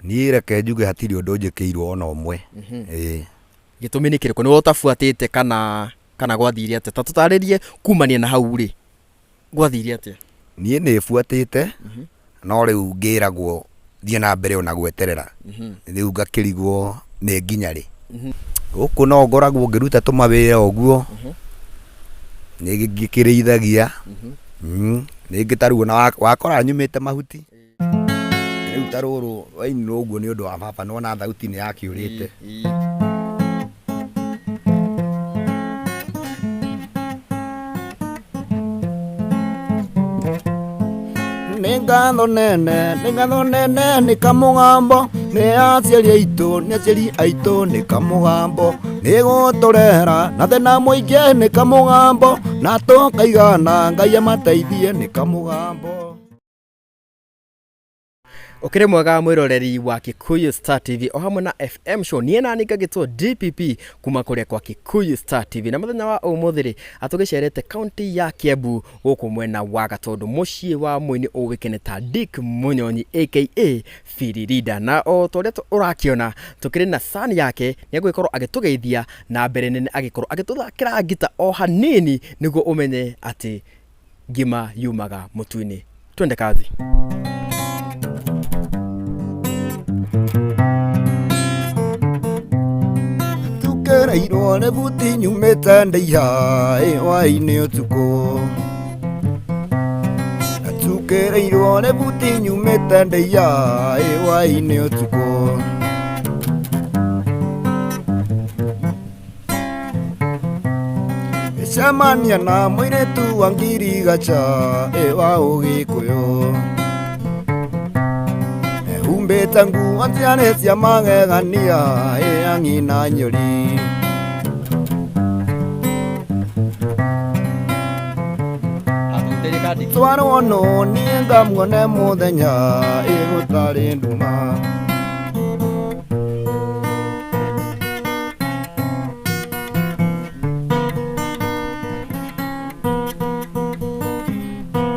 Niĩ reke njuge hatirĩ ũndũ njĩkĩirwo ona ũmwe. Ĩĩ. Gĩtũmi nĩ kĩrĩkũ? Nĩwe ũtabuatĩte kana kana gwathire atĩa? Ta tũtarĩrie kumania na hau rĩ, gwathire atĩa? Niĩ nĩ buatĩte no rĩu ngĩragwo thiĩ na mbere ona gweterera. Rĩu ngakĩrigwo nĩ nginya rĩ. Gũkũ no ngoragwo ngĩruta tũmawĩra ũguo, nĩ ngĩkĩrĩithagia, rĩngĩ ta rĩu ona wakora nyumĩte mahuti. Rĩu ta rũrũ wainirwo ũguo nĩ ũndũ wa baba nĩwona thauti nĩ yakĩũrĩte. Nĩ ngatho nene, nĩ ngatho nene nĩ kamũgambo, nĩ aciari aitũ, nĩ aciari aitũ nĩ kamũgambo, nĩ gũtũrera na thĩna mũingĩ nĩ kamũgambo, na tũkaigana Ngai amateithie nĩ kamũgambo. Ũkĩrĩ mwega mwĩroreri wa Kikuyu Star TV o hamwe na FM show niĩ nani ngagĩtwo DPP kuma kũrĩa kwa Kikuyu Star TV na mũthenya wa ũmũthĩ rĩ atũgĩcerete kaunti ya Kiambu gũkũ mwena wa Gatundu mũciĩ wa mũini ũĩkaine ta Dick Munyonyi aka Biririnda na o ta ũrĩa ũrakĩona tũkĩrĩ na son yake nĩ egũgĩkorwo agĩtũgeithia na mbere nene agĩkorwo agĩtũthakĩra ngita o hanini nĩguo ũmenye atĩ ngima yumaga mũtu-inĩ. Twende kazi. Tukereirwo nĩ buti nyumĩte ndaiha ĩ hwaĩ-inĩ ũtukũ. Tukĩrĩirwo nĩ buti nyumĩte ndaiha ĩ hwaĩ-inĩ ũtukũ. Cemania na mũirĩtu wa ngirigaca ĩ wa ũgĩkũyũ. Ehumbĩte nguo ciarĩ cia magegania ĩ ang'i na nyũri. Twarwo nũ niĩ ngamuone mũthenya ĩ gũtarĩ nduma.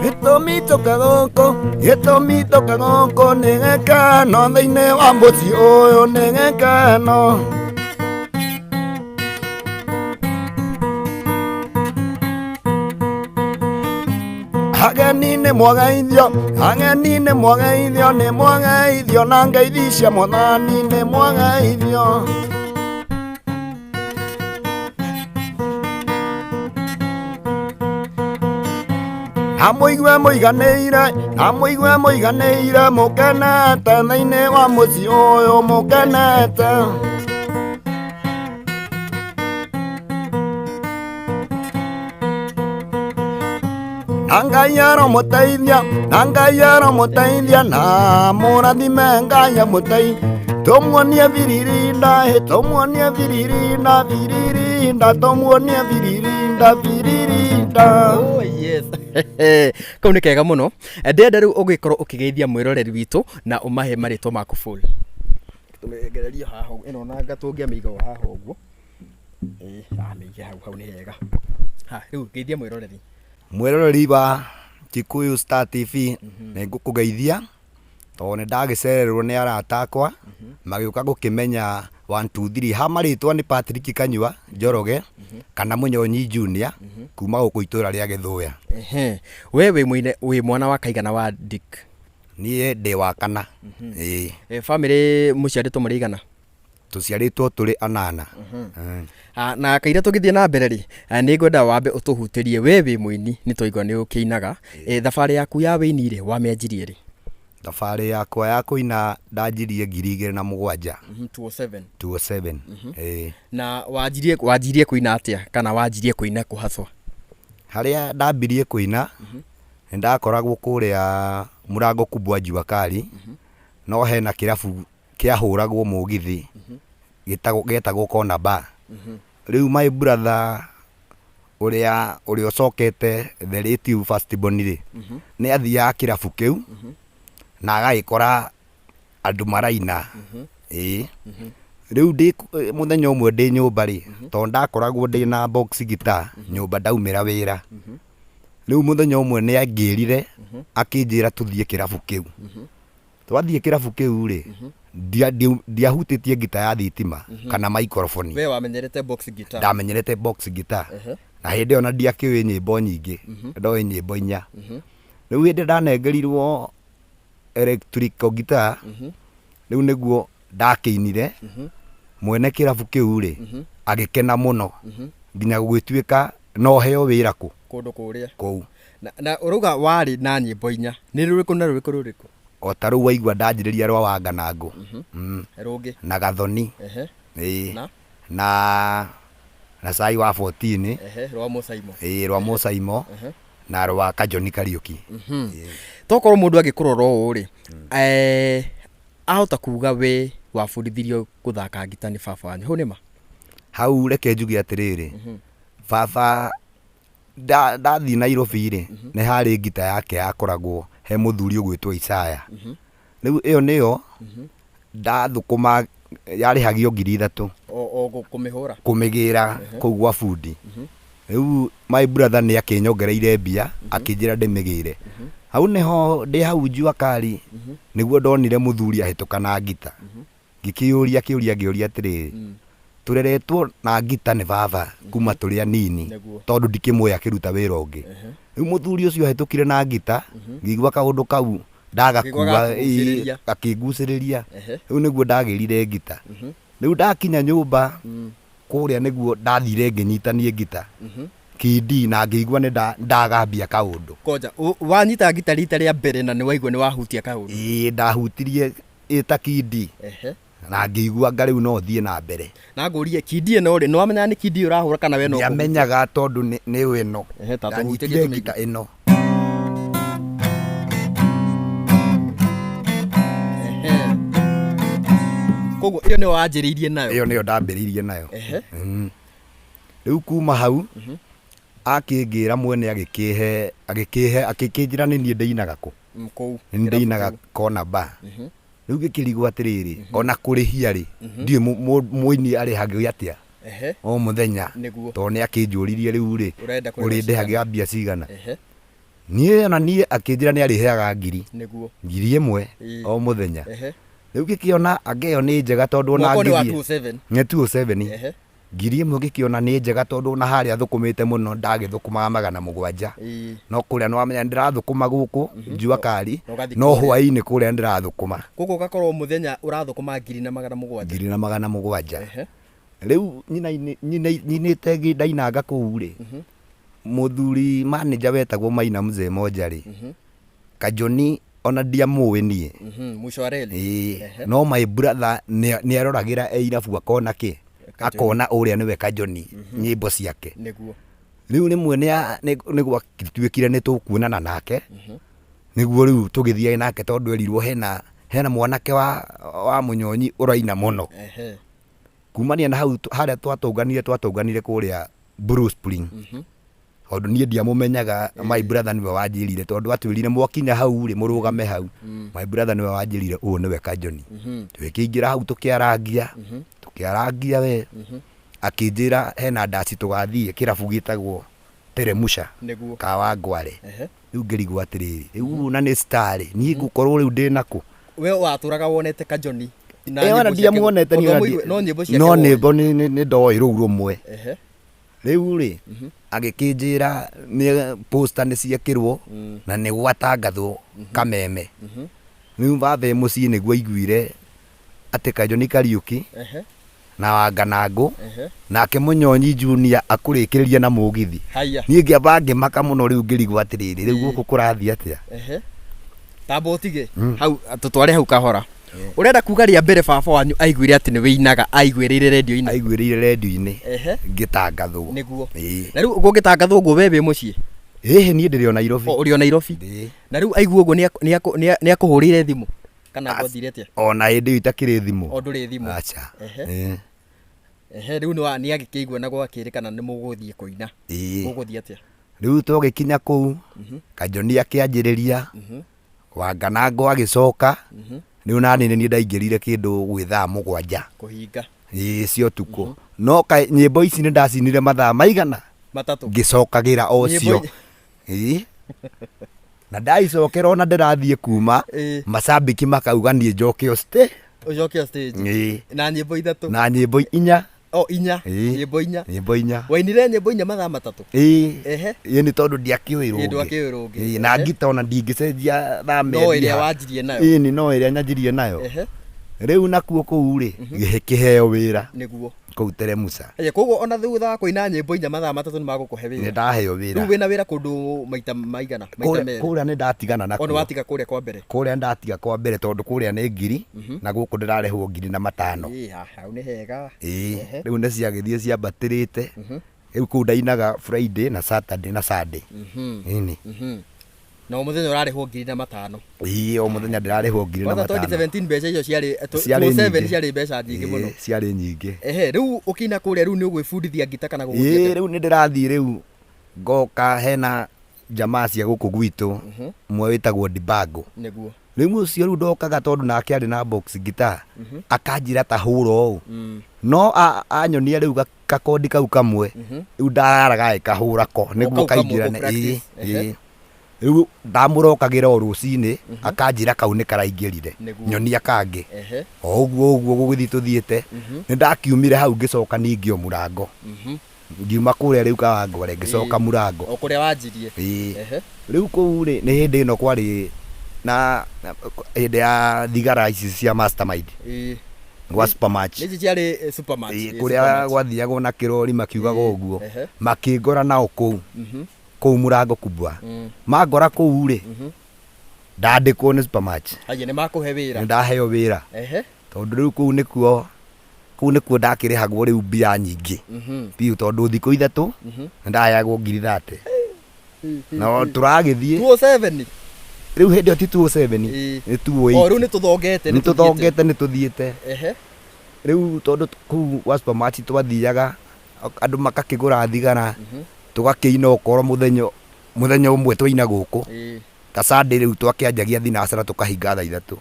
Gĩtũmi tũke gũkũ, gĩtũmi tũke gũkũ nĩ gĩkeno thĩinĩ wa mũciĩ ũyũ nĩ gĩkeno. Ageni nĩ mwageithio, ageni nĩ mwageithio, nĩ mwageithio na ngeithi cia mwathani nĩ mwageithio. Na mũigue mũiganĩire, na mũigue mũiganĩire, mũkenete thĩinĩ wa mũciĩ ũyũ mũkenete. Na Ngai aromũteithia, na Ngai aromũteithia, na mũrathime Ngai amũteithie. Tũmuonie biririnda, ĩ tũmuonie biririnda, biririnda, tũmuonie biririnda, biririnda. Oh, yes. Kau nĩ kega mũno. Ndĩrenda rĩu ũgĩkorwo ũkĩgeithia mwĩroreri witũ na ũmahe marĩtwa maku full. Tũmĩgererie haha ũguo. Ĩno nanga tũngĩamĩiga o haha ũguo. Ĩĩ, amĩige hau hau nĩ hega. Ha, rĩu geithia mwĩroreri. Mwĩroreri wa Kikuyu Star TV nĩ ngũkũgeithia tondũ nĩ ndagĩcererwo nĩ arata akwa magĩũka gũkĩmenya 1 2 3. Ha marĩtwa nĩ Patrick Kanyua Njoroge kana Mũnyonyi Junior kuma gũkũ itũra rĩa Gĩthũya. Ehe. We wĩ mũine wĩ mwana wa kaigana wa Dick? Niĩ ndĩ wa kana. Ĩĩ. Bamĩrĩ mũciarĩtwo mũrĩ aigana? Tũciarĩtwo tũrĩ anana. Ah, na kaira tũgĩthiĩ na mbere rĩ, nĩ ngwenda wambe ũtũhutĩrie we wĩ mũini nĩ twaigua nĩ ũkĩinaga. Thabarĩ yaku ya wĩini rĩ wamĩanjirie rĩ? Thabarĩ yakwa ya kũina ndanjirie 2007. 207. 207. Ĩĩ. Na wanjirie kũina atĩa kana wanjirie kũina kũ haswa? Harĩa ndambirie kũina nĩ ndakoragwo kũrĩa Mũrango Kubwa Jua Kali, no hena kĩrabu kĩahũragwo mũgithi gĩtagwo gĩetagwo Corner Bar. Rĩu my brother ũrĩa ũrĩa ũcokete the late first born rĩ, nĩ athiaga kĩrabu kĩu na agagĩkora andũ maraina. Ĩĩ. Rĩu ndĩ mũthenya ũmwe ndĩ nyũmba rĩ, tondũ ndakoragwo ndĩna box guitar nyũmba ndaumĩra wĩra. Rĩu mũthenya ũmwe nĩ angĩrire akĩnjĩra tũthiĩ kĩrabu kĩu. Twathiĩ kĩrabu kĩu rĩ, ndiahutĩtie ngita ya thitima kana maikoroboni. We wamenyerete box guitar. Ndamenyerete box guitar. Na hĩndĩ ĩyo na ndiakĩũĩ nyĩmbo nyingĩ, ndoĩ nyĩmbo inya. Rĩu hĩndĩ ndanengerirwo electrical guitar, rĩu nĩguo ndakĩinire, mwene kĩrabu kĩu rĩ, agĩkena mũno nginya gũgĩtuĩka no heo wĩra kũ? Kũndũ kũrĩa. Kũu. Na ũrauga warĩ na nyĩmbo inya, nĩ rũrĩkũ na rũrĩkũ rũrĩkũ? O ta rĩu waigua ndanjĩrĩria rwa Wanganangũ. Rũngĩ? Na Gathoni. Ĩĩ. Na? Na cai wa 14. Rwa Mũcaimo. Ĩĩ, rwa Mũcaimo. Na rwa Kajoni Kariũki. Tokorwo mũndũ angĩkũrora ũũ rĩ, ahota kuga we wabundithirio gũthaka ngita nĩ baba wanyu, hau nĩ ma? Hau reke njuge atĩrĩrĩ, baba ndathiĩ Nairobi rĩ, nĩ harĩ ngita yake yakoragwo he mũthuri ũgwĩtwo Isaya. Rĩu ĩyo nĩyo ndathũkũma yarĩhagio 3000. O kũmĩhũra? Kũmĩgĩra kũu gwa bundi. Rĩu my brother nĩ akĩnyongereire mbia akĩnjĩra ndĩmĩgĩre. Hau nĩho ndĩ hau Jua Kali nĩguo ndonire mũthuri ahĩtũka na ngita. Ngĩkĩyũria kĩũria ngĩũria atĩrĩrĩ, tũreretwo na ngita nĩ baba kuma tũrĩ anini tondũ ndikĩmũĩ akĩruta wĩra ũngĩ. Rĩu mũthuri ũcio ahĩtũkire na ngita, ngĩigua kaũndũ kau ndagakua, gakĩngucĩrĩria. Rĩu nĩguo ndagĩrire ngita. Rĩu ndakinya nyũmba kũrĩa nĩguo ndathire ngĩnyitanie ngita kindi na ngĩigua nĩ ndagambia kaũndũ. Koja, wanyita ngita rita rĩa mbere na nĩ waigua nĩ wahutia kaũndũ? Ĩĩ, ndahutirie ĩta kindi na ngĩigua anga rĩu no thiĩ na mbere. Na ngũrie, kindi ĩno rĩ, nĩ wamenyaga nĩ kindi ũrahũra kana we no kũhutia? Ndiamenyaga tondũ nĩ ĩno. Ta tũhutĩrie Ndanyitire tũmĩigue. ngita ĩno. Koguo ĩyo nĩyo wanjĩrĩirie nayo? Ĩyo nĩyo ndambĩrĩirie nayo. Rĩu kuma hau, akĩngĩra mwene agĩkĩhe, agĩkĩhe, agĩkĩnjĩra nĩ niĩ ndĩinaga kũ? Kũu. Nĩ niĩ ndĩinaga Corner Bar. Rĩu ngĩkĩrigwo atĩrĩrĩ, ona kũrĩhia rĩ, ndiũĩ mũini arĩhagio atĩa o mũthenya, tondũ nĩ akĩnjũririe rĩu rĩ, Ũrenda kũrĩhwo ũrĩndĩhagia mbia cigana? Niĩ ona niĩ akĩnjĩra nĩ arĩheaga ngiri. 1000 o mũthenya. Rĩu ngĩkĩona anga ĩyo nĩ njega tondũ ona Mwaka nĩ wa ngĩthiĩ. 207. Nĩ 207. 1000 ngĩkĩona nĩ njega tondũ ona harĩa thũkũmĩte mũno ndagĩthũkũmaga 700. No kũrĩa nĩ wamenya nĩ ndĩrathũkũma gũkũ Jua Kali, Na ũgathiĩ no kũrĩa. hwaĩ-inĩ kũrĩa nĩ ndĩrathũkũma. Koguo ũgakorwo mũthenya ũrathũkũma 1700. 1700. Rĩu nyinĩte ndainanga kũu rĩ, mũthuri manager wetagwo Maina Mzee Moja rĩ, Kajoni ona ndiamũĩ niĩ. Mwisho wa reli. Ĩĩ, no my brother nĩ aroragĩra e irabu akona kĩ? Akona ũrĩa nĩwe Kajoni, nyĩmbo ciake. Rĩu rĩmwe nĩ gwatuĩkire nĩ tũkuonana nake, nĩguo rĩu tũgĩthiage nake tondũ erirwo hena mwanake wa Mũnyonyi ũraina mũno. Kumania na hau harĩa twatũnganire, twatũnganire kũrĩa Blue Spring. Tondũ niĩ ndiamũmenyaga, my brother nĩwe wanjĩrire, tondũ atwĩrire mwakinya hau rĩ, mũrũgame hau. My brother nĩwe wanjĩrire ũyũ nĩwe Kajoni. Tũgĩkĩingĩra hau tũkĩarangia, tũkĩarangia we. Akĩnjĩra hena ndaci tũgathiĩ kĩrabu gĩtagwo Teremusha, Kawangware. Rĩu ngĩrigwo atĩrĩrĩ, rĩu na nĩ star rĩ, niĩ ngũkorwo rĩu ndĩ nakũ? We watũraga wonete Kajoni na Ĩĩ ona nyĩmbo ciake, ndiamuonete niĩ ona ũndũ no nyĩmbo ciake no woĩ. nyĩmbo nĩ ndoĩ rũu rũmwe. Rĩu rĩ, agĩkĩnjĩra nĩ poster nĩ ciekĩrwo na nĩ gwatangathwo kameme. Rĩu baba e mũciĩ nĩguo aiguire atĩ Kajoni Kariũki na Wanganangũ nake Mũnyonyi Junior akũrĩkĩrĩria na mũgithi. Niĩ ngĩamba ngĩmaka mũno rĩu ngĩrigwo atĩrĩrĩ, rĩu gũkũ kũrathiĩ atĩa? Tamba ũtige hau, tũtware hau kahora. Ũrenda kuga rĩa mbere baba wanyu aiguire atĩ nĩ wĩinaga, aiguĩrĩire redio-inĩ? Aiguĩrĩire redio-inĩ ngĩtangathwo. Nĩguo. Na rĩu gũgĩtangathwo ũguo we wĩ mũciĩ? Ĩhĩ, niĩ ndĩrĩ o Nairobi. Ũrĩ o Nairobi? Ndĩ. Na rĩu aigua ũguo nĩ akũhũrĩire thimũ? Kana gwathire atĩa? Ona hĩndĩ ĩyo itakĩrĩ thimũ. O ndũrĩ thimũ? Aca. Rĩu nĩ agĩkĩigua na gwakĩrĩkana nĩ mũgũthiĩ kũina. Mũgũthiĩ atĩa? Rĩu twagĩkinya kũu, Kajoni akĩanjĩrĩria, Wanganangũ agĩcoka, rĩu nani nĩ niĩ ndaingĩrire kĩndũ gwĩ thaa 7. Kũhinga. Ĩĩ cia ũtukũ. No kaĩ nyĩmbo ici nĩ ndacinire mathaa maigana? 3. Ngĩcokagĩra o Nyĩmbo cio. Ĩĩ. Na ndaicokera ona ndĩrathiĩ kuma, macambĩki makauga niĩ njoke o stage. Ũcoke o stage. Ĩĩ. Na nyĩmbo ithatũ. Na nyĩmbo inya. O inya. Ĩĩ. Nyĩmbo inya. Nyĩmbo inya. Wainire nyĩmbo inya mathaa matatũ? Ĩĩ. Ehe. Ĩĩ nĩ tondũ ndiakĩũĩ Ĩĩ, rũngĩ. ndwakĩũĩ rũngĩ. Ĩĩ, na ngita ona ndingĩcenjia thame No thiĩ ĩrĩa ha. wanjirie nayo. Ĩĩ nĩ no ĩrĩa nyanjirie nayo. Ehe. Rĩu nakuo kũu rĩ, ngĩkĩheo wĩra. Nĩguo. Kũu Teremusa. Aya, koguo ona thutha wa kũina nyĩmbo inya mathaa matatũ nĩ magũkũhe wĩra. Nĩ ndaheo wĩra. Rĩu wĩna wĩra kũndũ maita maigana? Maita merĩ. Kũrĩa nĩ ndatigana nakuo. O nĩ watiga kũrĩa kwa mbere. Kũrĩa nĩ ndatiga kwa mbere tondũ kũrĩa nĩ ngiri na gũkũ ndĩrarĩhwo ngiri na matano. Ĩĩ, hau nĩ hega. Ĩĩ, rĩu nĩ ciagĩthiĩ ciambatĩrĩte. Rĩu kũu ndainaga Friday na Saturday na Sunday. Ĩni. Na o mũthenya ũrarĩhwo ngiri na matano. Ĩĩ, o mũthenya ndĩrarĩhwo ngiri na Kwanza matano. 2017 mbeca icio ciarĩ Ciarĩ 2007 nyingĩ. ciarĩ mbeca nyingĩ mũno. Ĩĩ, ciarĩ nyingĩ. Ehe, rĩu ũkĩina kũrĩa rĩu nĩ ũgwĩbundithia ngita kana Ĩĩ, gũgũthiĩ? rĩu nĩ ndĩrathiĩ rĩu ngoka hena jamaa cia gũkũ gwitũ, ũmwe wĩtagwo Dibango. Nĩguo. Rĩu ũcio rĩu ndokaga tondũ nake arĩ na box guitar, akanjĩra ta hũra ũũ. No anyonia rĩu gakondi kau kamwe, rĩu ndararaga agĩkahũra ko, nĩguo kau kamwe kaingĩrane. gũ-practice. Ĩĩ, ĩĩ. Rĩu ndamũrokagĩra o rũcinĩ, akanjĩra kau nĩ karaingĩrire, Nĩguo. nyonia kangĩ. Ehe. O ũguo ũguo gũgĩthiĩ tũthiĩte, nĩ ndakiumire hau ngĩcoka ningĩ o mũrango. Ngiuma kũrĩa rĩu Kawangware ngĩcoka mũrango. O kũrĩa wanjirie. Ĩĩ. Ehe. Rĩu kũu rĩ, nĩ hĩndĩ ĩno kwarĩ na hĩndĩ ya thigara ici cia Mastermind. Ĩĩ. Gwa Supermatch. Nĩ ici ciarĩ Supermatch. Ĩĩ, Ĩĩ, kũrĩa Supermatch. gwathiagwo na kĩrori makiugaga Ĩĩ, ũguo. ehe. Makĩngora nao kũu. Kũu mũrango kubwa. Mangora kũu rĩ, ndandĩkwo nĩ Supermatch. Haya, nĩ makũhe wĩra. Nĩ ndaheo wĩra. Ehe. Tondũ rĩu kũu nĩkuo, kũu nĩkuo ndakĩrĩhagwo rĩu mbia nyingĩ. Biũ tondũ thikũ ithatũ, nĩ ndaheagwo ngiri thate. Na tũragĩthiĩ. 207. Rĩu hĩndĩ ĩyo ti 207, Ĩĩ. nĩ 208. O, rĩu nĩ tũthongete, Nĩ tũthongete, nĩ tũthiĩte. Ehe. Rĩu tondũ kũu gwa Supermatch twathiaga, andũ makakĩgũra thigara, tũgakĩina okorwo mũthenya ũmwe twaina gũkũ. Ĩĩ. Ta Sunday rĩu twakĩanjagia thinacara tũkahinga thaa ithatũ.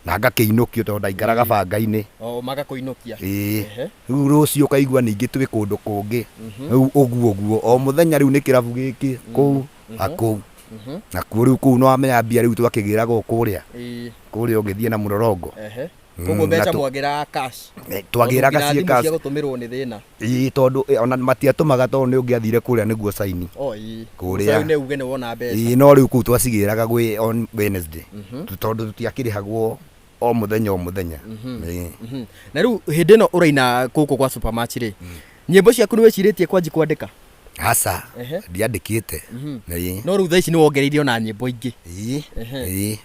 Na ngakĩinũkio tondũ ndaikaraga banga-inĩ. O, magakũinũkia. Ĩĩ. Ehe. Rĩu rũciũ ũkaigua ningĩ twĩ kũndũ kũngĩ. Rĩu ũguo ũguo. O mũthenya rĩu nĩ kĩrabu gĩkĩ, kũu, na kũu. Nakuo rĩu kũu nĩwamenya mbia rĩu twakĩgĩraga o kũrĩa. Ĩĩ. Kũrĩa ũgĩthiĩ na mũrorongo. Ehe. Koguo mbeca Na mwagĩraga cash. Twagĩraga Tondũ ciĩ nginya cash. thimũ cia gũtũmĩrwo nĩ thĩna. Ĩĩ, tondũ ona matiatũmaga tondũ nĩ ũngĩathire kũrĩa nĩguo saini. O, ĩĩ. Kũrĩa. Saini uge nĩ wona mbeca. Ĩĩ, no rĩu kũu twacigĩraga gwĩ on Wednesday. Tondũ tũtiakĩrĩhagwo o mũthenya o mũthenya. Ĩĩ. Na rĩu hĩndĩ ĩno ũraina gũkũ gwa Supermatch rĩ, nyĩmbo ciaku nĩ wĩcirĩtie kwanji kwandĩka? Aca, Ehe. ndiandĩkĩte. Ĩĩ. No rĩu thaa ici nĩ wongereire ona nyĩmbo ingĩ. Ĩĩ. Ehe. Ĩĩ.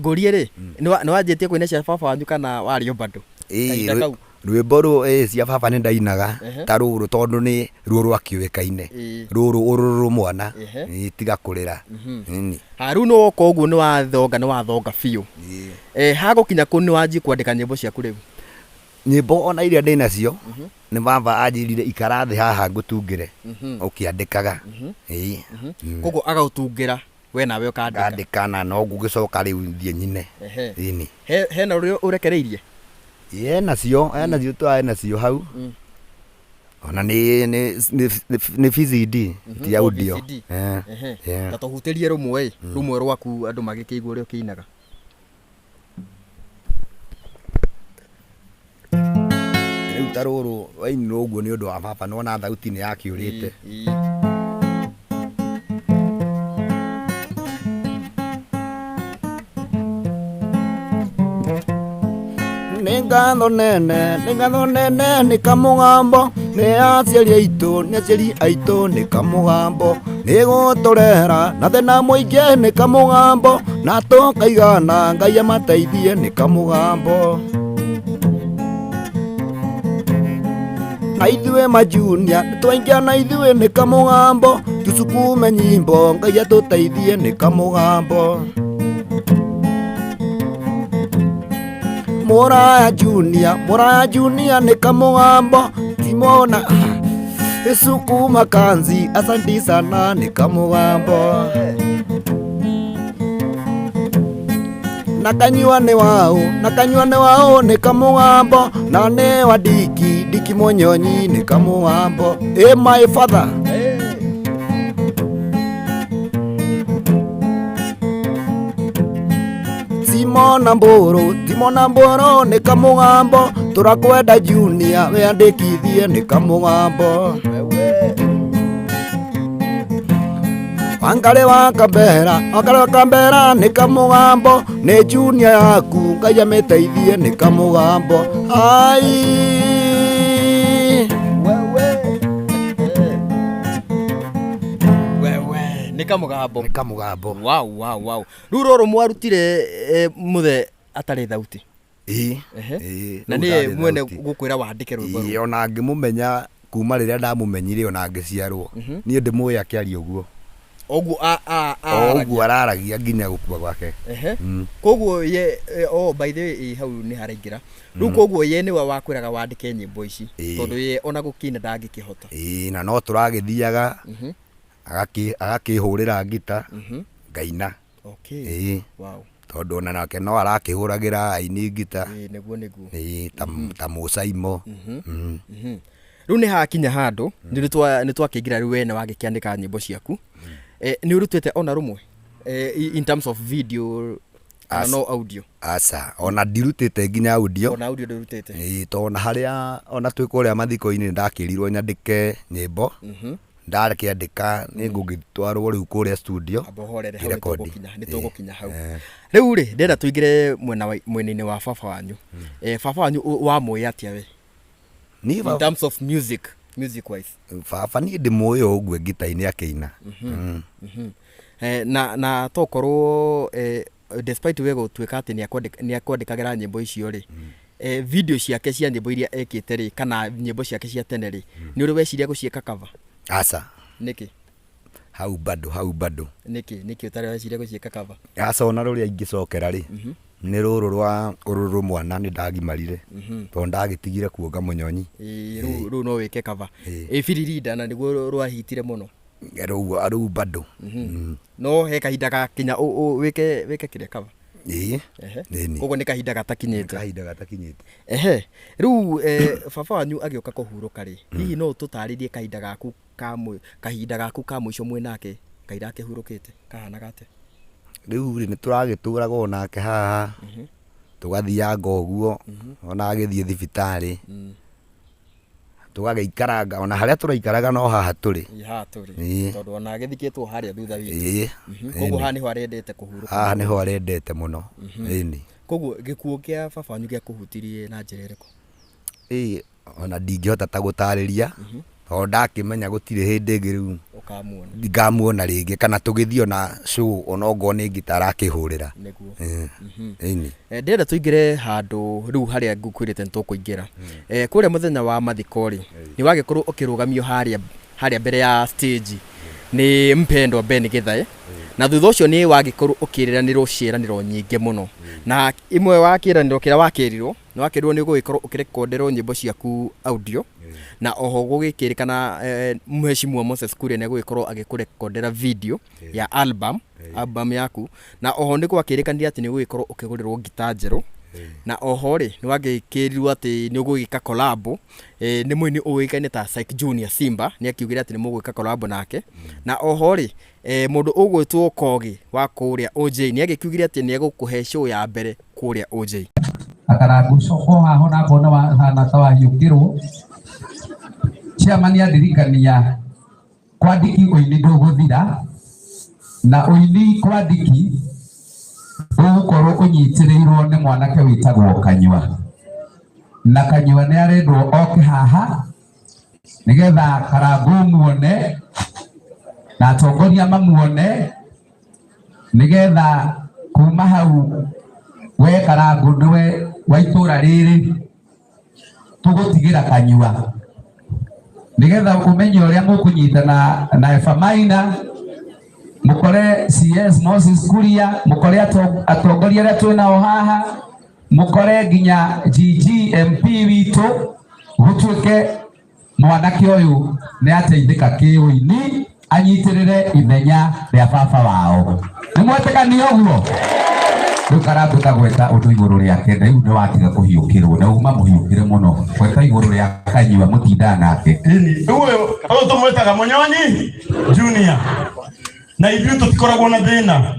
Ngũrie rĩ, nĩ wanjĩtie kũina cia baba wanyu kana warĩ o bado? Ĩĩ, Kahinda kau. Rwĩmbo rũ, ĩĩ, cia baba nĩ ndainaga, Ehe. ta rũrũ tondũ nĩ ruo rwakĩũĩkaine. Ĩĩ. Rũrũ ũrũrũ mwana, Ehe. ĩĩ, tiga kũrĩra. Ĩni. Ha, rĩu nĩ woka ũguo nĩ wathonga, nĩ wathonga biũ. Ĩĩ. Hagũkinya kũ nĩ wanjie kwandĩka nyĩmbo ciaku rĩu? Nyĩmbo ona iria ndĩ nacio, nĩ baba anjĩrire ikara thĩ haha ngũtungĩre, ũkĩandĩkaga. Ĩĩ. Koguo agagũtungĩra, we nawe ũkandĩka. Ngandĩka na no ngũgĩcoka rĩu thiĩ nyine. Ehe. Ĩni. Hena ũrĩa ũrekereirie? Ĩĩ, enacio, enacio twa enacio hau. Ona nĩ VCD, ti audio. VCD. Eh, Ehe. eh. Ta tũhutĩrie rũmwe ĩ, rũmwe rwaku andũ magĩkĩigua ũrĩa ũkĩinaga. Rĩu ta rũrũ wainirwo ũguo nĩ ũndũ wa baba, nĩwona thauti nĩ yakĩũrĩte. Ĩĩ. Nĩ ngatho nene, nĩ ngatho nene, nĩ kamũgambo, nĩ aciari aitũ, nĩ aciari aitũ, nĩ kamũgambo, nĩ gũtũrera na thĩna mũingĩ, nĩ kamũgambo, na tũkaigana, Ngai amateithie, nĩ kamũgambo. Na ithuĩ majunia, nĩ twaingĩa na ithuĩ, nĩ kamũgambo, tusukume nyimbo, Ngai atũteithie, nĩ kamũgambo. Mũraya Junior, Mũraya Junior nĩ kamũgambo, Timona Sukuma kanzi, asanti sana, nĩ kamũgambo. Na kanyua nĩ waũ, na kanyua nĩ waũ, nĩ kamũgambo, na nĩ wa Diki, Diki Mũnyonyi, nĩ kamũgambo. Ĩ my father. Timona Mbũrũ, Timona Mbũrũ nĩ kamũgambo, tũrakwenda Junior wĩandĩkithie nĩ kamũgambo. Wangarĩ wa Kambera, Wangarĩ wa Kambera nĩ kamũgambo, nĩ Junior yaku Ngai amĩteithie nĩ kamũgambo. Ai. Wewe nĩ kamũgambo. Nĩ kamũgambo. Wow, wow, wow. Rĩu rũrũ mwarutire eh, mũthe atarĩ thauti. Ĩĩ. Ehe. Ĩĩ, Na rĩu nĩye ndarĩ mwene thauti. gũkwĩra wandĩke rwĩmbo Ĩĩ, rũu. ona ngĩmũmenya kuma rĩrĩa ndamũmenyire ona ngĩciarwo niĩ ndĩmũĩ akĩaria ũguo. Ũguo a a O a. ũguo araragia nginya gũkua gwake. Ehe. Koguo ye eh, oh by the way ĩ, hau nĩ haraingĩra. Rĩu koguo ye nĩwe wakwĩraga wandĩke nyĩmbo ici. Ĩĩ. Tondũ ye ona gũkĩina ndangĩkĩhota. Ĩĩ, na no tũragĩthiaga agakĩhũrĩra ngita ngaina. Okay. Ĩĩ. Wow. Tondũ ona nake no arakĩhũragĩra aini ngita. Ĩĩ nĩguo nĩguo. Ĩĩ, ta, ta Mũcaimo. Rĩu nĩ hakinya handũ nĩ twakĩingĩra rĩu we nĩ wagĩkĩandĩka nyĩmbo ciaku. Eh, nĩ ũrutĩte ona rũmwe eh, in terms of video kana no audio? Aca, ona ndirutĩte nginya audio. Ona audio ndũrutĩte? Ĩĩ, tondũ ona harĩa ona twĩ kũrĩa mathiko-inĩ nĩndakĩrirwo nyandĩke nyĩmbo. Ndakĩandĩka nĩ ngũgĩtwarwo rĩu kũrĩa studio. Amba ũhorere hau. Ngĩrekondi. Nĩtũgũkinya nĩtũgũkinya hau. Rĩu rĩ ndĩrenda tũingĩre mwena wa mwena-inĩ wa baba wanyu. Eh, baba wanyu wamũĩ atĩa we? Niĩ In terms of music, music wise. Baba niĩ ndĩmũĩ o ũguo ngita-inĩ akĩina. Eh, na tokorwo eh, despite we gũtuĩka atĩ nĩakwandĩkagĩra nyĩmbo icio rĩ, eh, video ciake cia nyĩmbo iria ekĩte rĩ, kana nyĩmbo ciake cia tene rĩ, nĩ ũrĩ weciria gũciĩka cover? Aca. Nĩkĩ? Hau bado, hau bado. Nĩkĩ nĩkĩ ũtarĩ weciria gũciĩka cover? Aca, ona rũrĩa ingĩcokera rĩ, nĩ rũrũ rwa ũrũrũ mwana nĩ ndagimarire. Tondũ ndagĩtigire kuonga mũnyonyi. Ĩĩ, rĩu no wĩke cover. Ĩĩ. Ĩ Biririnda na nĩguo rwahitire mũno. Rĩu rĩu bado. No he kahinda gakinya wĩke wĩke kĩrĩa cover? Ĩĩ. Ehe. Ĩni. Koguo nĩ kahinda gatakinyĩte. Kahinda gatakinyĩte. Ehe. Rĩu eh, baba wanyu agĩũka kũhurũka rĩ, hihi no ũtũtarĩrie kahinda gaku ka mũ- kahinda gaku ka mũico mwĩ nake kaira akĩhurũkĩte kahanaga atĩa? Rĩu rĩ nĩ tũragĩtũraga o nake haha, tũgathianga ũguo, ona agĩthiĩ thibitarĩ, tũgagĩikaranga ona harĩa tũraikaraga no haha tũrĩ. Ĩ, haha tũrĩ. Ĩĩ. Tondũ ona agĩthikĩtwo harĩa thutha witũ. Ĩĩ. Koguo haha nĩho arendete kũhurũka. Haha nĩho arendete mũno. Ĩni. Koguo gĩkuũ kĩa baba wanyu gĩakũhutirie na njĩra ĩrĩkũ? Ĩĩ, ona ndingĩhota ta gũtarĩria, tondũ ndakĩmenya gũtirĩ hĩndĩ ĩngĩ rĩu Ũkamuona. Ngamuona rĩngĩ kana tũgĩthiĩ ona show ona ongorwo nĩ ngita arakĩhũrĩra. Nĩguo. Ĩni. Eh, ndĩrenda tũingĩre handũ rĩu harĩa ngũkwĩrĩte nĩ tũkũingĩra. Eh, kũrĩa mũthenya wa mathiko rĩ, nĩ wagĩkorwo ũkĩrũgamio harĩa harĩa mbere ya stage nĩ mpendwa Ben Githae, na thutha ũcio nĩ wagĩkorwo ũkĩrĩranĩrwo ciĩranĩro nyingĩ mũno, na imwe wa kĩranĩro kĩrĩa wakĩrirwo nĩ wakĩrirwo nĩ ũgũgĩkorwo ũkĩrekonderwo nyĩmbo ciaku audio, na oho gũgĩkĩrĩkana eh, Mheshimiwa Moses Kuria nĩ egũgĩkorwo agĩkũrekondera video ya album yaku, na oho nĩ gwakĩrĩkanire atĩ nĩ ũgũgĩkorwo ũkĩgũrĩrwo ngita njerũ, na oho rĩ nĩ wagĩkĩrirwo atĩ nĩ ũgũgĩka collab eh, nĩ mũini ũĩkaine ta Syke Junior Simba, nĩ akiugire atĩ nĩ mũgwĩka collab nake, na oho rĩ eh, mũndũ ũgwĩtwo Kogi wa kũrĩa OJ nĩ agĩkiugire atĩ nĩ egũkũhe show ya mbere kũrĩa OJ. Akarangu coko haha ona ngona wahana ta wahiũkĩrwo. Chairman andirikania kwandiki ũini ndũgũthira, na ũini kwandiki ũgũkorwo ũnyitĩrĩirwo nĩ mwanake wĩtagwo Kanyua, na Kanyua nĩ arendwo oke haha nĩgetha Karangũ muone na atongoria mamuone, nĩgetha kuma hau we Karangũ nĩwe wa itũra rĩrĩ tũgũtigĩra Kanyua, nĩgetha ũmenye ũrĩa mũkũnyitana na Eva Maina, mũkore CS Moses Kuria, mũkore atongoria arĩa twĩ nao haha, mũkore nginya GG MP witũ, gũtuĩke mwanake ũyũ nĩ ateithĩka kĩũini anyitĩrĩre ithenya rĩa baba wao. Nĩ mwetĩkania ũguo? Rĩu Karangũ ta gweta ũndũ igũrũ rĩake, rĩu nĩ watiga kũhiũkĩrwo na uma mũhiũkĩre mũno. Gweta igũrũ rĩa Kanyua mũtindaga nake. Ĩni, rĩu ũyũ ũyũ tũmwĩtaga Mũnyonyi Junior, na ithuĩ tũtikoragwo na thĩna.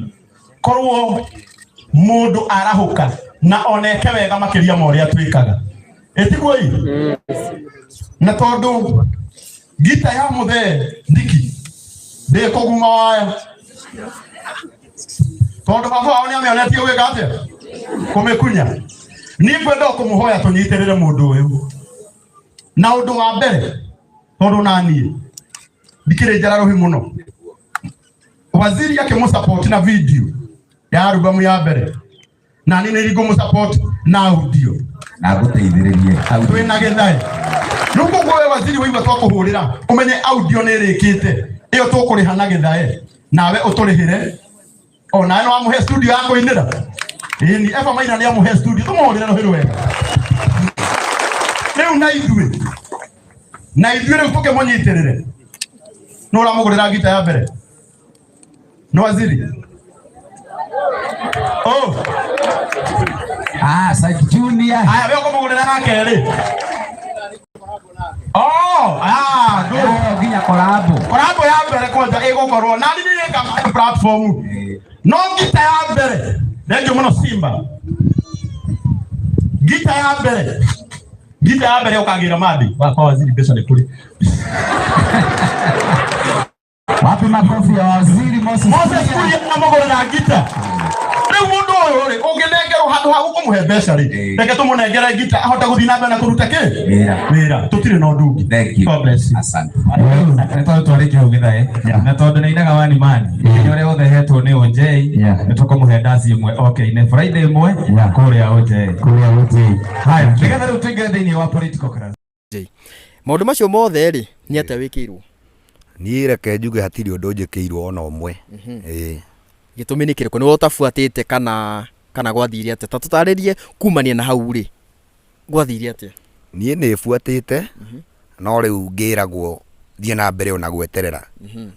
Korwo Mũndũ arahũka na oneke wega makĩria ma ũrĩa twĩkaga. Ĩtiguo ĩ? Na tondũ ngita ya mũthee ndiki ndĩkũguma waya, tondũ baba wao nĩamĩonetie gwĩka atĩa? Kũmĩkunya. Niĩ ngwenda o kũmũhoya tũnyitĩrĩre mũndũ ũyũ na ũndũ wa mbere, tondũ naniĩ ndikĩrĩ njara rũhi mũno. Waziri akĩmũsupport na video ya albamu ya mbere, na niĩ nĩ ngũmũsupport na audio. Na ngũteithĩrĩrie. Twĩna gĩthaĩ rĩu, koguo we waziri waigua twakũhũrĩra, ũmenye audio nĩ ĩrĩkĩte, ĩyo tũkũrĩha na gĩthaĩ, nawe ũtũrĩhĩre. O nawe nĩ wamũhe studio ya kũinĩra. Ĩni Eva Maina nĩ amũhe studio, tũmũhũrĩre rũhĩ rwega rĩu. Na ithuĩ rĩu tũkĩmũnyitĩrĩre. Nĩ ũramũgũrĩra ngita ya mbere nĩ waziri, oh. Ah, Psych Junior. Aya, we ũkũmũgũrĩra ya kerĩ. Oh, ah, good. Eh, nginya collabo. Korabo ya mbere kwanja ĩgũkorwo na nĩ nĩka platform, no ngita ya mbere, thengiũ mũno Simba, ngita ya mbere, ngita ya mbere ũkagĩra mandi wakwa waziri, mbeca nĩ kũrĩ. Wapi makofi ya Waziri Moses? Moses Kuria amũgũrĩra ngita. Rĩu mũndũ ũyũ rĩ, ũngĩnengerwo handũ ha gũkũmũhe mbeca rĩ, reke tũmũnengere ngita ahote gũthiĩ na mbere na kũruta kĩ? Wĩra. Wĩra. Tũtirĩ na ũndũ ũngĩ. Thank you. God bless you. Asante. Nĩ tondũ twarĩkia hau gĩthae, na tondũ nĩ ainaga wani mani, nginya ũrĩa wothe hetwo nĩ OJ, nĩ tũkũmũhe ndaci ĩmwe oke-inĩ Friday ĩmwe kũrĩa OJ. Kũrĩa OJ. Haya, nĩgetha rĩu tũingĩre thĩinĩ wa political class. Maũndũ macio mothe rĩ, nĩ atĩa wĩkĩirwo? Niĩ reke njuge hatirĩ ũndũ njĩkĩirwo ona ũmwe. Ĩĩ. Gĩtũmi nĩ kĩrĩkũ? Nĩwe ũtabuatĩte kana gwathire atĩa? Ta tũtarĩrie kumania na hau rĩ, gwathire atĩa? Niĩ nĩ buatĩte, no rĩu ngĩragwo thiĩ na mbere ona gweterera,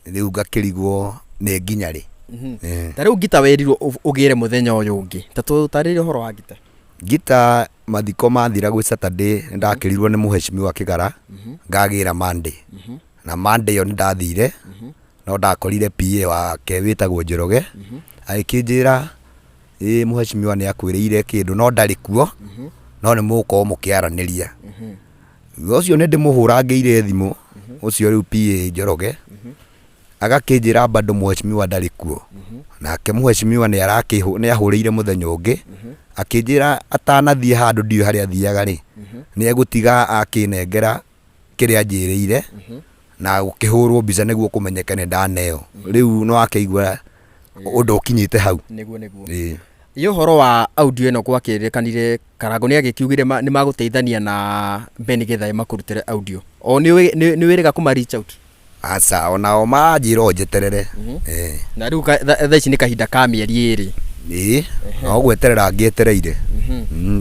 rĩu ngakĩrigwo nĩ nginya rĩ. Ĩĩ. Ta rĩu ngita werirwo ũgĩre mũthenya ũyũ ũngĩ, ta tũtarĩrie ũhoro wa ngita. Ngita mathiko mathira gwĩ Saturday, nĩ ndakĩrirwo nĩ mũheshimiwa Kĩgara ngagĩra Monday, na Monday ĩyo nĩ ndathire, no ndakorire PA wake wĩtagwo Njoroge agĩkĩnjĩra, ĩĩ mũheshimiwa nĩ akwĩrĩire kĩndũ no ndarĩ kuo, no nĩ mũgũkorwo mũkĩaranĩria. Thutha ũcio nĩ ndĩmũhũrangĩire thimũ ũcio rĩu PA Njoroge, agakĩnjĩra bado mũheshimiwa ndarĩ kuo. Nake mũheshimiwa nĩ arakĩhũ nĩ ahũrĩire mũthenya ũngĩ akĩnjĩra atanathiĩ handũ, ndiũĩ harĩa athiaga rĩ, nĩ egũtiga akĩnengera kĩrĩa anjĩrĩire na gũkĩhũrwo mbica nĩguo kũmenyeke nĩ ndaneo. Rĩu nĩ wakĩigua ũndũ ũkinyĩte hau. Nĩguo. Ĩĩ. Ĩ ũhoro wa audio ĩno, gwakĩrĩkanire Karango nĩ agĩkiugire nĩ magũteithania na Ben Githae makũrutĩre audio, o nĩ wĩrĩga kũma reach out? Aca, onao manjĩra o njeterere. Ĩĩ. Na rĩu thaa ici nĩ kahinda ka mĩeri 2. Ĩĩ, no gweterera ngĩetereire.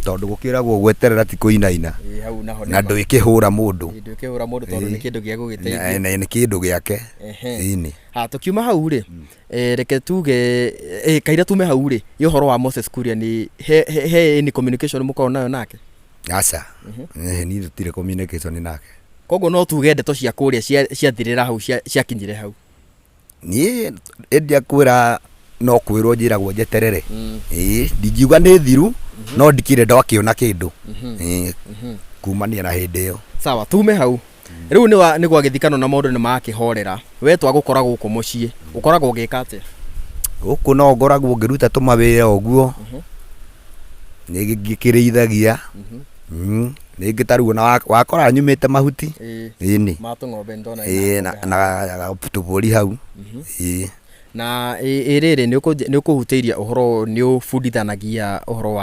Tondũ gũkĩragwo gweterera ti kũinaina. Ĩĩ, hau naho nĩ na ndwĩkĩhũra mũndũ. Ndũkĩhũra mũndũ tondũ nĩ kĩndũ gĩa gũgĩteithia. Na nĩ kĩndũ gĩake. Ĩni. Ha tũkiuma hau rĩ, reke tuge kaira tume hau rĩ, ĩ ũhoro wa Moses Kuria, nĩ he any communication mũkoragwo nayo nake? Aca. Niĩ tũtirĩ communication nake. Koguo no tuge ndeto cia kũrĩa ciathirĩra hau, ciakinyire hau? Niĩ ĩndĩ akwĩra no kwĩrwo njĩragwo njeterere. Ĩĩ, ndingiuga nĩ thiru, no ndikĩrĩ ndakĩona kĩndũ. Ĩĩ, kumania na hĩndĩ ĩyo. Sawa, tume hau rĩu nĩ gwagĩthikano na maũndũ nĩ makĩhorera. We twagũkora gũkũ mũciĩ, ũkoragwo ũgĩka atĩa? Gũkũ no ngoragwo ngĩruta tũmawĩra ũguo, nĩ ngĩkĩrĩithagia. Rĩngĩ ta rĩu ona wakora nyumĩte mahuti. Ĩni. Ma tũng'ombe nĩndona. Ĩĩ, na tũbũri hau. Ĩĩ. Na ĩ rĩrĩ, nĩ ũkũhutĩirie ũhoro, nĩ ũbundithanagia ũhoro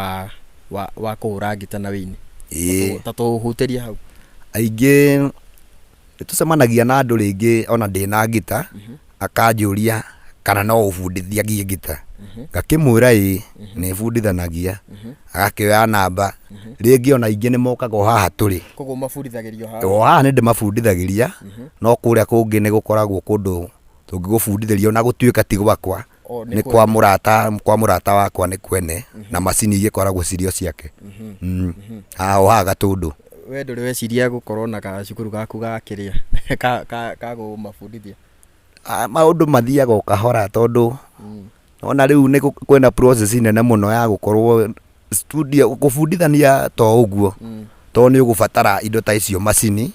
wa kũhũra ngita na wĩini? Ĩĩ. Ta tũhutĩrie hau. Aingĩ nĩ tũcemanagia na andũ, rĩngĩ ona ndĩna ngita akanjũria kana no ũbundithagie ngita, ngakĩmwĩra ĩĩ, nĩ bundithanagia, agakĩoya namba. Rĩngĩ ona aingĩ nĩ mokaga o haha tũrĩ. Koguo mabundithagĩrio haha? O haha nĩ ndĩmabundithagĩria, no kũrĩa kũngĩ nĩ gũkoragwo kũndũ tũngĩgũbundithĩria, ona gũtuĩka ti gwakwa, O, nĩ nĩ kwa mũrata wakwa, nĩ kwene na macini igĩkoragwo cirĩ o ciake. Haha o haha Gatũndũ. We ndũrĩ weciria gũkorwo na gacukuru gaku ga kĩrĩa ka kũmabundithia? Ah, maũndũ mathiaga o kahora, tondũ nĩ Ona rĩu nĩ kwĩna process nene mũno ya gũkorwo studio kũbundithania to ũguo tondũ nĩ ũgũbatara indo ta icio macini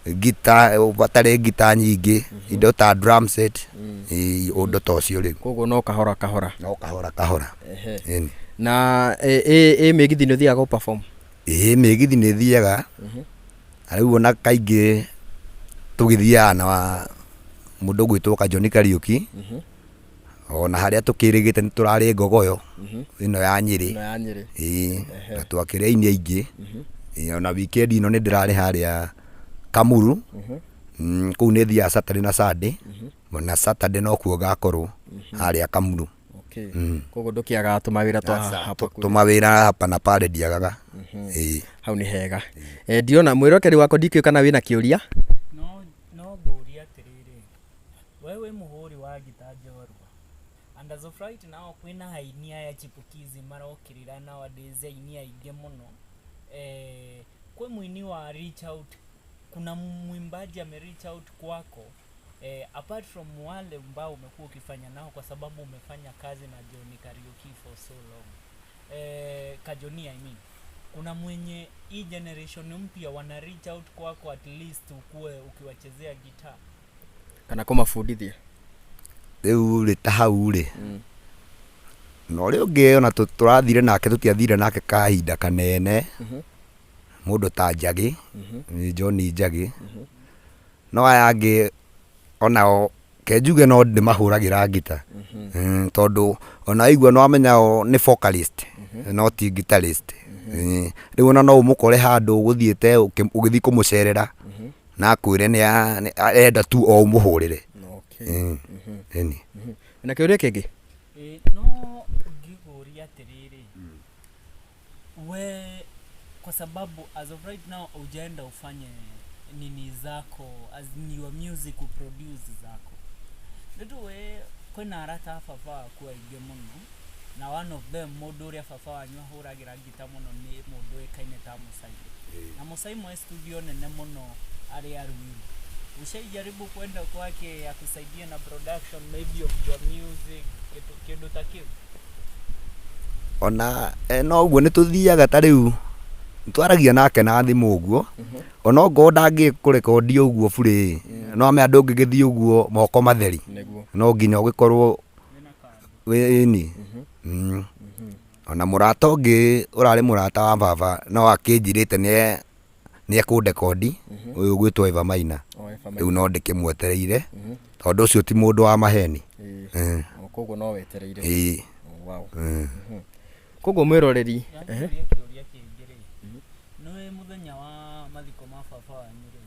ngita ũbatare ngita nyingĩ indo ta drum set ĩĩ, ũndũ ta ũcio rĩu Koguo no kahora kahora. No kahora kahora. Ĩni. Na ĩ mĩgithi nĩ ũthiaga gũ perform? Ĩĩ mĩgithi nĩ thiaga na rĩu ona kaingĩ tũgĩthiaga na mũndũ ũgwĩtwo Kajoni Kariũki ona harĩa tũkĩrĩgĩte nĩ tũrarĩ Ngogoyo ĩno ya Nyĩrĩ. Ĩno ya Nyĩrĩ. Ĩĩ na twakĩrĩ aini aingĩ. Ĩĩ ona weekend ĩno nĩ ndĩrarĩ harĩa Kamuru. Kũu nĩ thiaga Saturday na Sunday. Na Saturday nokuo ngakorwo harĩa Kamuru. Okay. Koguo ndũkĩagaga tũmawĩra twa hapa kule. Tũmawĩra hapa na pale ndiagaga. Ĩĩ. Hau nĩ hega. Ndirona mwĩrokeri wakwa ndikĩũĩ kana wĩna kĩũria. No no ngũrie atĩrĩrĩ, we wĩ mũhũri wa ngita njorua and as of right now kwĩna aini aya chipukizi marokĩrĩra nowadays aini aingĩ mũno eh, kwĩ mũini wa reach out kuna mwimbaji ame reach out kwako eh, apart from wale ambao umekuwa ukifanya nao kwa sababu umefanya kazi na Johnny Kariuki for so long eh, Kajoni I mean kuna mwenye hii generation mpya wana reach out kwako at least ukuwe ukiwachezea gitaa? Kana kũmabundithia? Rĩu rĩ ta hau rĩ na ũrĩa ũngĩ ona tũrathire nake tũtiathire nake kahinda kanene mũndũ ta Njagĩ nĩ John Njagĩ no aya angĩ onao ke njuge no ndĩmahũragĩra ngita tondũ ona waigua nĩ wamenya o nĩ vocalist no ti guitarist. Rĩu ona no ũmũkore handũ ũgũthiĩte ũgĩthiĩ kũmũcerera na akwĩre nĩ arenda tu o ũmũhũrĩre. Ĩni. Na kĩũria kĩngĩ? Ĩĩ no ngĩkũria atĩrĩrĩ, we kwa sababu as of right now hujaenda ufanye nini zako as in your music uproduce zako nĩtũĩ kwĩna arata a baba waku aingĩ mũno na one of them mũndũ ũrĩa baba wanyu ahũragĩra ngita mũno nĩ mũndũ ũĩkaine ta Mũsaimo na Mũsaimo e studio nene mũno arĩa Ruiru ushaijaribu kwenda kwake akusaidie na production maybe of your music kĩndũ kĩndũ ta kĩu? Ona no ũguo nĩ tũthiaga ta rĩu nĩ twaragia nake na thimũ ũguo, ona okorwo ndangĩkũrekondi ũguo burĩ ĩ, no wamenya ndũngĩgĩthiĩ ũguo moko matheri, no nginya ũgĩkorwo ĩni. Ona mũrata ũngĩ ũrarĩ mũrata wa baba no akĩnjĩrĩte nĩ nĩ ekũndekondi ũyũ ũgwĩtwo Eva Maina. O, Eva Maina. Rĩu no ndĩkĩmwetereire tondũ ũcio ti mũndũ wa maheni. O, koguo no wetereire. Ĩĩ. Oh, wow. Koguo mwĩroreri Ehe. Kĩũria kĩngĩ rĩ, nĩ mũthenya wa mathiko ma baba wanyu rĩ,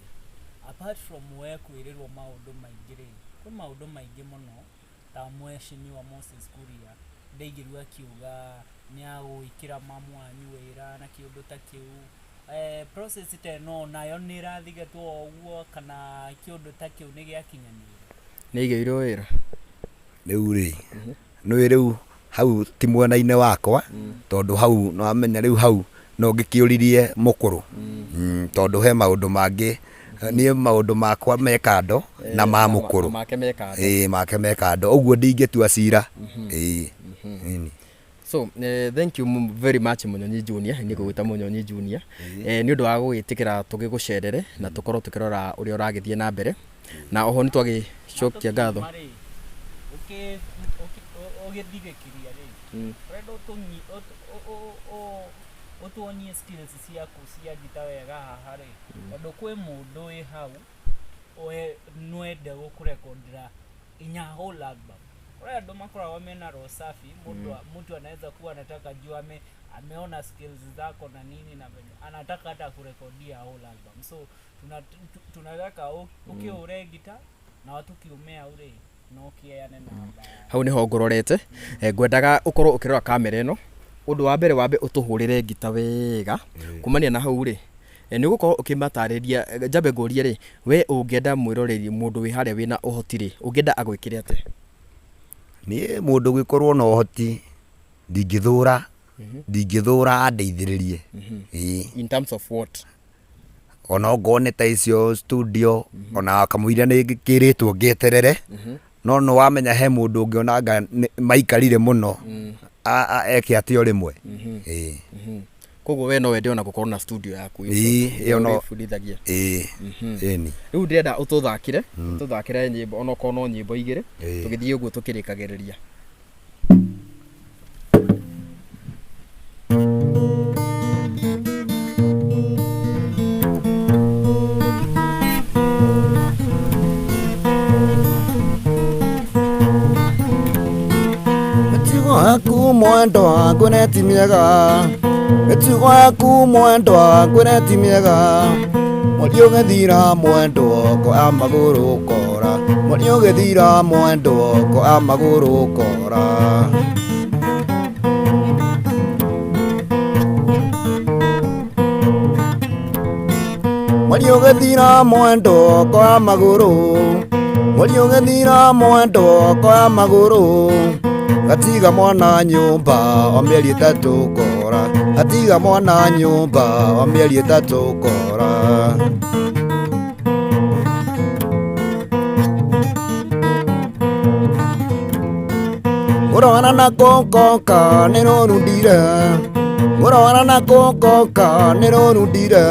apart from we kwĩrĩrwo maũndũ maingĩ rĩ, kwĩ maũndũ maingĩ mũno ta mheshimiwa Moses Kuria ndaigĩrwo akiuga nĩ agwĩkĩra mamu wanyu wĩra na kĩũndũ ta kĩu. Process ta ĩno nayo nĩ ĩrathigetwo o ũguo kana kĩũndũ ta kĩu nĩ gĩakinyanĩire? Nĩ aigĩirwo wĩra. Rĩu rĩ, nĩũĩ rĩu hau ti mwena-inĩ wakwa, tondũ hau nĩ wamenya rĩu hau no ngĩkĩũririe mũkũrũ, tondũ he maũndũ mangĩ, niĩ maũndũ makwa me kando na ma mũkũrũ. Make me kando. Ĩĩ make me kando, ũguo ndingĩtua cira. Ĩĩ. Ĩni. So thank you very much Munyonyi Junior, nĩ ngũgwĩta Munyonyi Junior, nĩ ũndũ wa gũgĩtĩkĩra tũgĩgũcerere na tũkorwo tũkĩrora ũrĩa ũragĩthiĩ na mbere na oho nĩ twagĩcokia ngatho. Ũgĩthirĩkĩria rĩ, ũrenda ũtuonie skills ciaku cia ngita wega haha rĩ, tondũ kwĩ mũndũ wĩ hau no ende gũkũrekondera inya whole album. Kũrĩ andũ makoragwo mena roho safi, mũndũ mtu anaweza kuwa anataka juu ameona skills zako na nini na venye anataka hata kurekodia whole album. So tunataka ũkĩhũre ngita na watukiumĩa au rĩ no ũkĩheane namba. Hau nĩho ngũrorete. Ngwendaga ũkorwo ũkĩrora kamera ĩno. Ũndũ wa mbere wambe ũtũhũrĩre ngita wega. Kumania na hau rĩ, nĩ ũgũkorwo ũkĩmatarĩria, njambe ngũrie rĩ, we ũngĩenda mwĩroreri mũndũ wĩ harĩa wĩna ũhoti rĩ, ũngĩenda agwĩkĩre atĩa? Niĩ mũndũ ũgĩkorwo na ũhoti ndingĩthũra ndingĩthũra andeithĩrĩrie. Ĩĩ. In terms of what? Ona ongorwo nĩ ta icio studio ona kamũira nĩ ngĩkĩrĩtwo ngĩeterere. No nĩ wamenya he mũndũ ũngĩ onanga maikarire mũno eke atĩ o rĩmwe. Ĩĩ. Koguo we no wende ona gũkorwo na studio yaku? Ĩĩ, ĩyo no. Ũrĩbundithagia? Ĩĩ, ĩni. Rĩu ndĩrenda ũtũthakĩre nyĩmbo, onokorwo no nyĩmbo igĩrĩ. Ĩĩ. Tũgĩthiĩ ũguo tũkĩrĩkagĩrĩria. Mĩtugo yaku mwendwa ngwĩre ti mĩega, mĩtugo yaku mwendwa ngwĩre ti mĩega. Mweri ũgĩthira mwendwa koya magũrũ kora, mweri ũgĩthira mwendwa koya magũrũ kora. Mweri ũgĩthira mwendwa koya magũrũ, mweri ũgĩthira mwendwa koya magũrũ. Gatiga mwana nyũmba o mĩeri 3 kora, gatiga mwana nyũmba o mĩeri 3 kora. Ngũrogana na kũkoka nĩ rũrundire, ngũrogana na kũkoka nĩ rũrundire.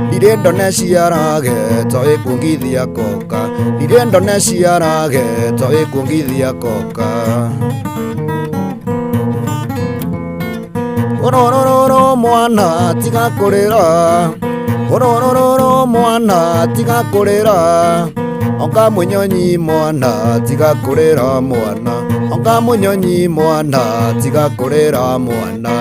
Ndirĩ ndone ciarage to ĩkuongithia koka, ndirĩ ndone ciarage to ĩkuongithia koka. Ũrorororo mwana tiga kũrĩra, ũrorororo mwana tiga kũrĩra. Onga mũnyonyi mwana tiga kũrĩra mwana, onga mũnyonyi mwana tiga kũrĩra mwana.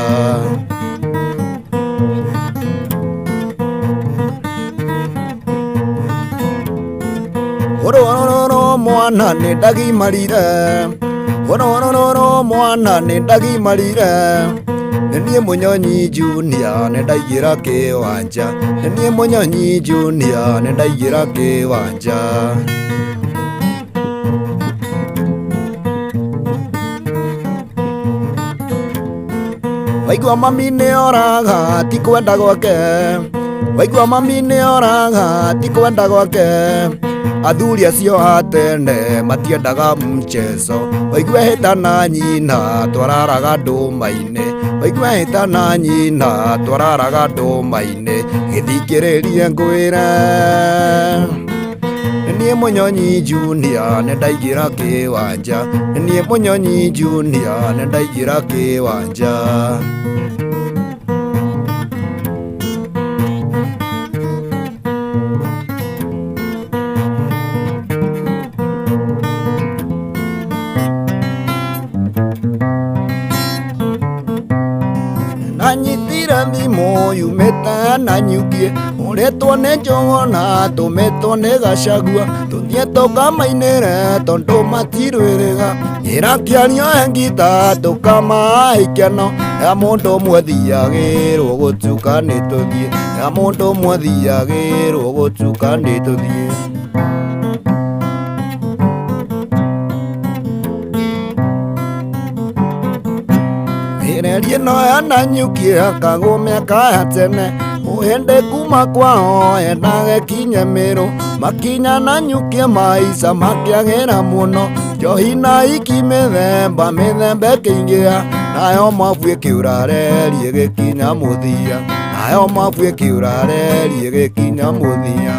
Ũrorororo mwana nĩ ndagimarire, ũrorororo mwana nĩ ndagimarire. Nĩ niĩ mũnyonyi junior nĩ ndaingĩra kĩwanja, nĩ niĩ mũnyonyi junior nĩ ndaingĩra kĩwanja. Waigua mami nĩ oraga ti kwenda gwake, waigua mami nĩ oraga ti kwenda gwake. Athuri acio a tene matiendaga mchezo, waigua hĩta na nyina twararaga ndũma-inĩ, waigua hĩta na nyina twararaga ndũma-inĩ. Gĩthikĩrĩrie ngwĩre, nĩ niĩ mũnyonyi junior nĩ ndaingĩra kĩwanja, nĩ niĩ mũnyonyi junior nĩ ndaingĩra kĩwanja. Nanyitire thimũ yumĩte na nyukie, ũrĩtwo nĩ Njũgũna tũmĩtwo nĩ Gachagua, tũthiĩ tũkamainĩre tondũ matirwĩrĩga. Njĩra kĩario ngita tũkamahe ikeno, ya mũndũ ũmwe thiagĩrwo gũtuka nĩ tũthiĩ, ya mũndũ ũmwe thiagĩrwo gũtuka nĩ tũthiĩ. Ĩrerie no ya Nanyuki hakagwo mĩaka ya tene, ũhĩndĩ kuma kwao endage kinye Mĩrũ, makinya Nanyuki maica makĩagĩra mũno, njohi na iki mĩthemba mĩthemba ĩkĩingĩha, nayo mabu ĩkĩũra reri ĩgĩkinya mũthia, nayo mabu ĩkĩũra reri ĩgĩkinya mũthia.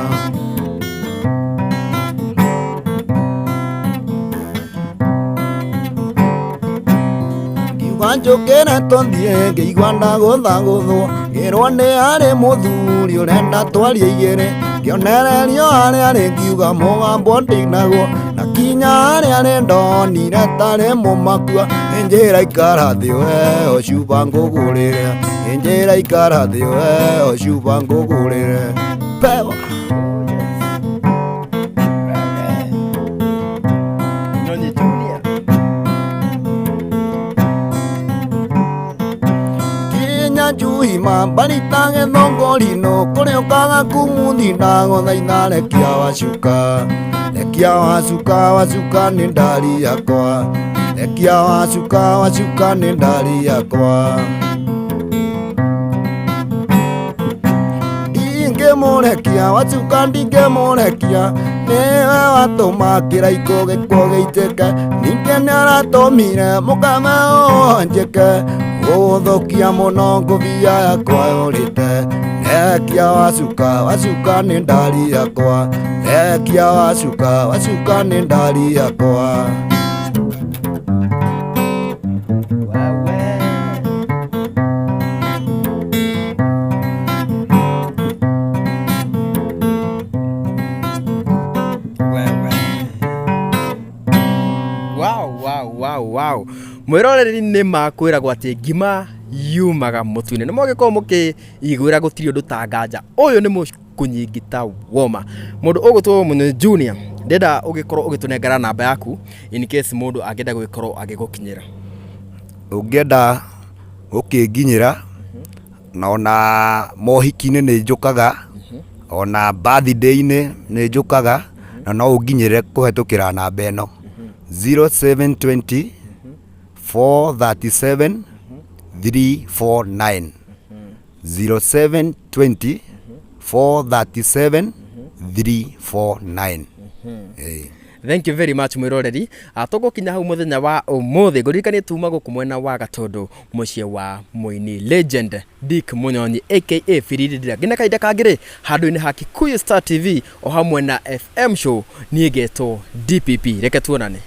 Ngiuga njũkĩre tũthiĩ, ngĩigua ndagũthagũthwo, ngĩrwo nĩ harĩ mũthuri ũrenda twarie igĩrĩ, ngĩonererio harĩa arĩ ngiuga mũgambo ndinagwo, na kinya harĩa arĩ ndonire tarĩ mũmakua. Njĩra ikara thĩ ũheo cuba ngũgũrĩre, njĩra ikara thĩ ũheo cuba ngũgũrĩre. Pewa. Nyonyi Junior. Kinya njuhi mbarita gĩthũngũri-inũ, kũrĩa ũkaga kumuthi ndagũthaitha rekia wacuka, rekia wacuka, wacuka nĩ ndari yakwa, rekia wacuka, wacuka nĩ ndari yakwa. Ingĩmũreka Ndingĩmũrekia, wacuka ndingĩmũrekia, nĩwe watũma kĩraikũ gĩkuo gĩitĩke, ningĩ nĩaratũmire mũkame ũhonjeke, gũthũkia mũno ngũbia yakwa yũrĩte. Rekia wacuka, wacuka nĩ ndari yakwa, rekia wacuka, wacuka nĩ ndari yakwa. Wow, wow, wow, wow. Mwĩroreri nĩ makwĩragwo atĩ ngima yumaga mũtu-inĩ. Nĩ mwagĩkorwo mũkĩiguĩra gũtirĩ ũndũ ta nganja. Ũyũ nĩ mũkunyingita woma. Mũndũ ũgũtwo Mũnyonyi Junior, ndĩrenda ũgĩkorwo ũgĩtũnengera namba yaku in case mũndũ angĩenda gũgĩkorwo agĩgũkinyĩra. Ũngĩenda gũkĩnginyĩra na ona mohiki-inĩ nĩ njũkaga, ona birthday-inĩ nĩ njũkaga, na no ũnginyĩre kũhetũkĩra namba ĩno 0720 437 349 0720 437 349. Ĩĩ. Thank you very much mwiroreri. Tũgũkinya hau mũthenya wa ũmũthĩ. Ngũririkanie tuma gũkũ mwena wa Gatũndũ mũciĩ wa mũini legend Dick Munyonyi aka Firiri Ndira. Nginya kahinda kangĩ rĩ, handũ-inĩ ha Kikuyu Star TV o hamwe na FM Show, niĩ ngetwo DPP. Reke tuonane.